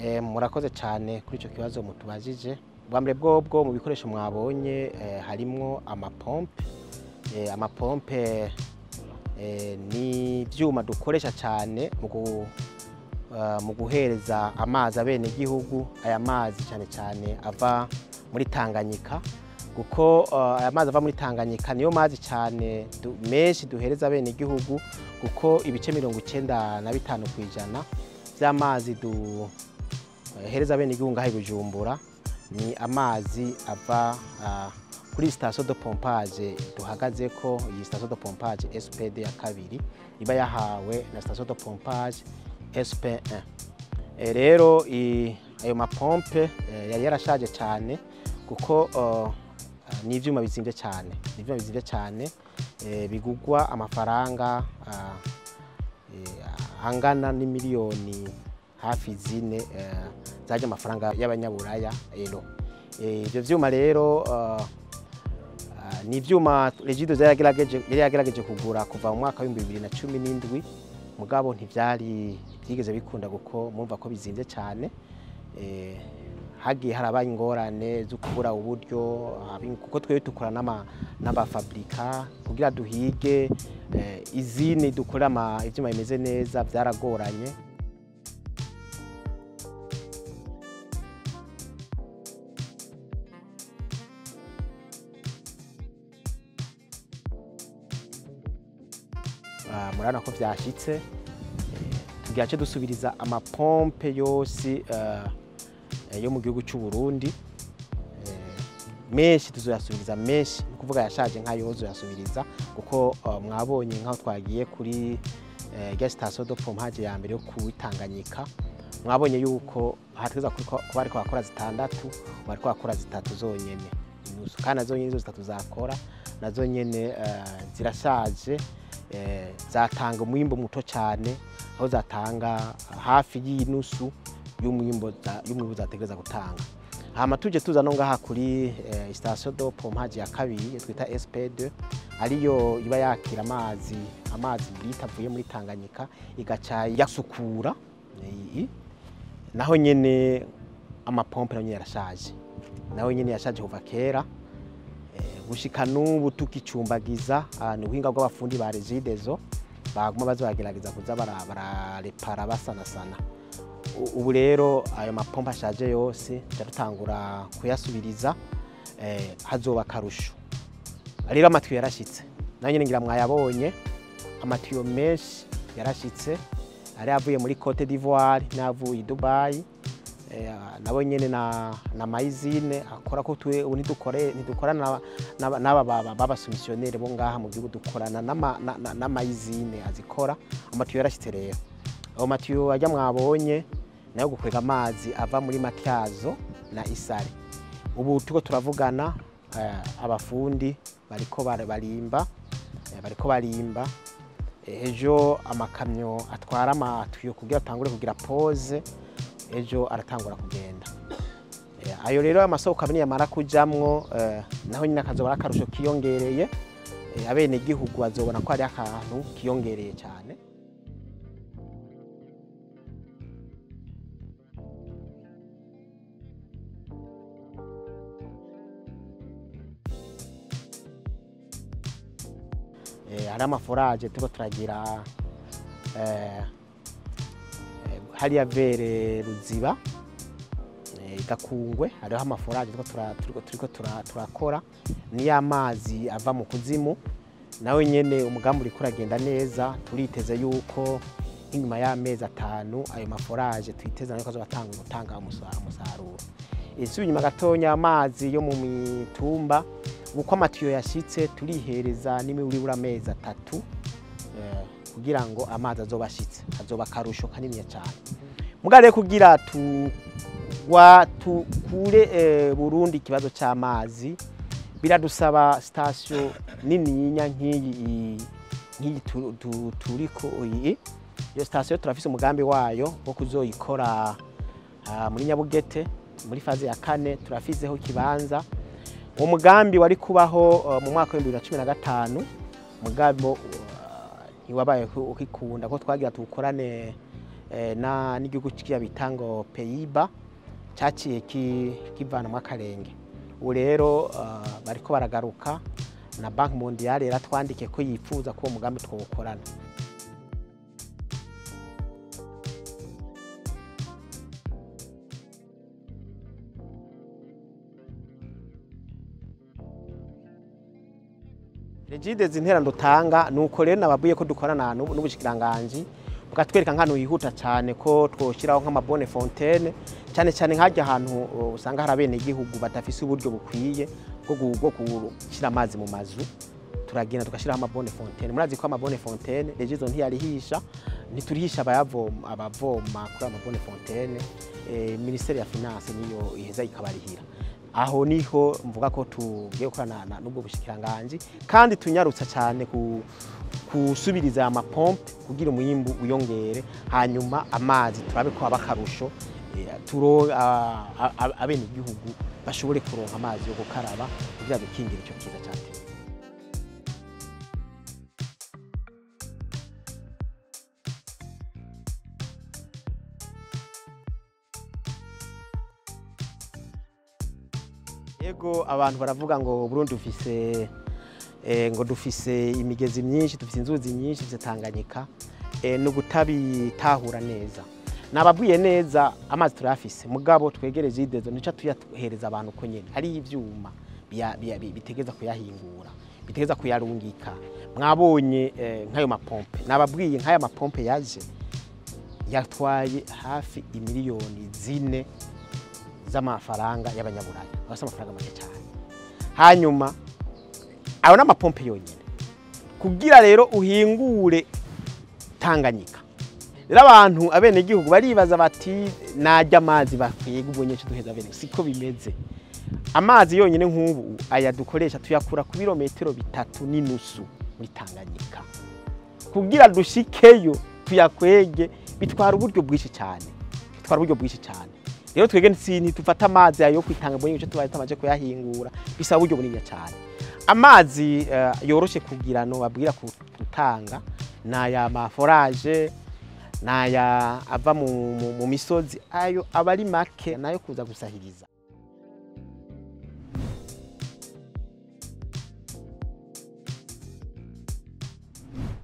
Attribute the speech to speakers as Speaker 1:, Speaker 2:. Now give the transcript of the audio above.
Speaker 1: Murakoze cyane kuri icyo kibazo mutubajije. Bwa mbere bwobwo mu bikoresho mwabonye harimwo amapompe. Amapompe ni ibyuma dukoresha cyane mu guhereza amazi abenegihugu. Aya mazi cyane cyane ava muri Tanganyika, kuko aya mazi ava muri Tanganyika niyo mazi cyane menshi duhereza abenegihugu, kuko ibice 95% by'amazi duhereza abenegihugu ngaha i Bujumbura ni amazi ava kuri station de pompage duhagaze ko. Iyi station de pompage SPD ya kabiri iba yahawe na station de pompage SP1. Rero ayo mapompe yari yarashaje cyane, kuko ni ivyuma bizimvye cyane, ni ivyuma bizimvye cyane, bigugwa amafaranga angana n'imiliyoni hafi 4 zaje amafaranga y'abanyaburaya ero. Ivyo vyuma rero ni ivyuma Regideso yari yagerageje kugura kuva mu mwaka wa 2017, mugabo ntivyari byigeze bikunda kuko mumva ko bizimvye cyane. Hagiye harabaye ingorane zo kubura uburyo, kuko twebwe dukora n'abafabrika kugira duhige izini dukora ivyuma bimeze neza, byaragoranye. Murabona ko vyashitse, tugira ce dusubiriza amapompe yose yo mu gihugu cy'u Burundi. Menshi tuzoyasubiriza, menshi ni kuvuga yashaje nka yozo yasubiriza, kuko mwabonye nkaho twagiye kuri gas station de pompage ya mbere yo kuwitanganyika, mwabonye yuko hategeza kuba ariko bakora 6, bariko bakora 3 zonyene inusu, kandi nazo nyene izo 3 zakora nazo nyene zirashaje, zatanga umwimbo muto cyane, aho zatanga hafi y'inusu y'umwimbo zategereza gutanga. Hama tuje tuza no ngaha kuri station de pompage ya kabiri twita SP2, ariyo iba yakira amazi brita avuye muri Tanganyika igaca yasukura. Naho nyene amapompe nayo yarashaje, naho nyene yashaje kuva kera, gushika n'ubu tukicumbagiza. Ni ubuhinga bw'abafundi ba Regideso baguma bazogerageza kuza bararepara basanasana. Ubu rero ayo mapompe ashaje yose dutangura kuyasubiriza, hazoba akarusho. Rero amatiyo yarashitse, nayo nyene ngira mwayabonye, amatiyo menshi yarashitse, ari avuye muri Cote d'Ivoire n'avuye i Dubai, nabo nyene na mayizine akora ko twe ubu ntidukorana n'aba babasumissionnaire bo ngaha mu gihugu, dukorana n'amayizine azikora. Amatiyo yarashitse rero, ayo matiyo ajya mwabonye nayo gukwega amazi ava muri Matyazo na Isare. Ubu tuko turavugana, abafundi bariko barimba, bariko barimba. Ejo amakamyo atwara amatiyo kugira atangure kugira pause, ejo aratangura kugenda. Ayo rero amasoko abini yamara kujamwo, naho nyine akazobara akarusho kiyongereye, abene gihugu bazobona ko ari akantu kiyongereye cyane. Hari amaforage turiko turagira hariya vere Ruziba, Gakungwe, hariho amaforage turiko turakora, ni amazi ava mu kuzimu. Nawe nyene umugambi uriko uragenda neza, turiteze yuko inyuma y'amezi 5 ayo maforage twiteze nayo kazobatanga gutanga umusaruro. Isubi inyuma gatonya amazi yo mu mitumba, uko amatiyo yashitse turihereza n'imiburibura amezi 3 kugira ngo amazi azobashitse, azoba karusho kanini cyane. Mugare kugira tukure Burundi ikibazo cy'amazi, biradusaba station nininya nk'iyi turiko. Iyo station turafise umugambi wayo wo kuzoyikora muri Nyabugete muri faze ya 4, turafizeho kibanza. Uwo mugambi wari kubaho mu mwaka wa 2015, mugabo ntiwabaye ukikunda ko twagira tukorane na n'igihugu kiya bitango Pays-Bas cyaciye kivanamwo akarenge. Ubu rero bariko baragaruka na Banque Mondiale yaratwandikiye ko yifuza ko uwo mugambi twawukorana. Regideso interano dutanga nuko rero nababwiye ko dukorana n'ubushikiranganji bukatwereka nk'ahantu hihuta cyane ko twoshiraho nk'amabone fontaine, cyane cyane nk'ajya ahantu usanga hari abenegihugu badafise uburyo bukwiye bwo gushyira amazi mu mazu, turagenda tugashyiraho amabone fontaine. Murazi ko amabone fontaine Regideso ntiyarihisha, ntiturihisha abavoma kuri amabone fontaine, Ministeri ya Finance niyo iheza ikabarihira. Aho niho mvuga ko tugiye gukorana n'ubwo bushikiranganji kandi tunyarutsa cyane kusubiriza amapompe kugira umwimbu uyongere, hanyuma amazi turabe ko aba akarusho, abenegihugu bashobore kuronka amazi yo gukaraba kugira dukingire icyo kiza cyateye. Ego abantu baravuga ngo Burundi dufise ngo dufise imigezi myinshi, dufise inzuzi nyinshi, dufise Tanganyika, no gutabitahura neza. Nababwiye neza amazi turafise, mugabo twegereje Regideso nica tuyahereza abantu ko nyene hari ivyuma bitegeza kuyahingura, bitegeza kuyarungika. Mwabonye nkayo mapompe, nababwiye nkaya mapompe yaje yatwaye hafi imiliyoni 4 z'amafaranga y'abanyaburaya, abasa amafaranga make cyane. Hanyuma ayo n'amapompe yonyene kugira rero uhingure Tanganyika. Rero abantu abenegihugu baribaza bati najya amazi bakwiye ubonye cyo duheza bene, siko bimeze. Amazi yonyene nk'ubu aya dukoresha tuyakura ku birometero 3.5 muri Tanganyika. Kugira dushikeyo tuyakwege bitwara uburyo bwinshi cyane, bitwara uburyo bwinshi cyane. Rero twege ntitufata amazi ayo kwitanga mbonye cyo tubaye tamaje kuyahingura, bisaba uburyo bunini cyane. Amazi yoroshe kugira no babwira kutanga naya maforage naya ava mu misozi, ayo abari make nayo kuza gusahiriza.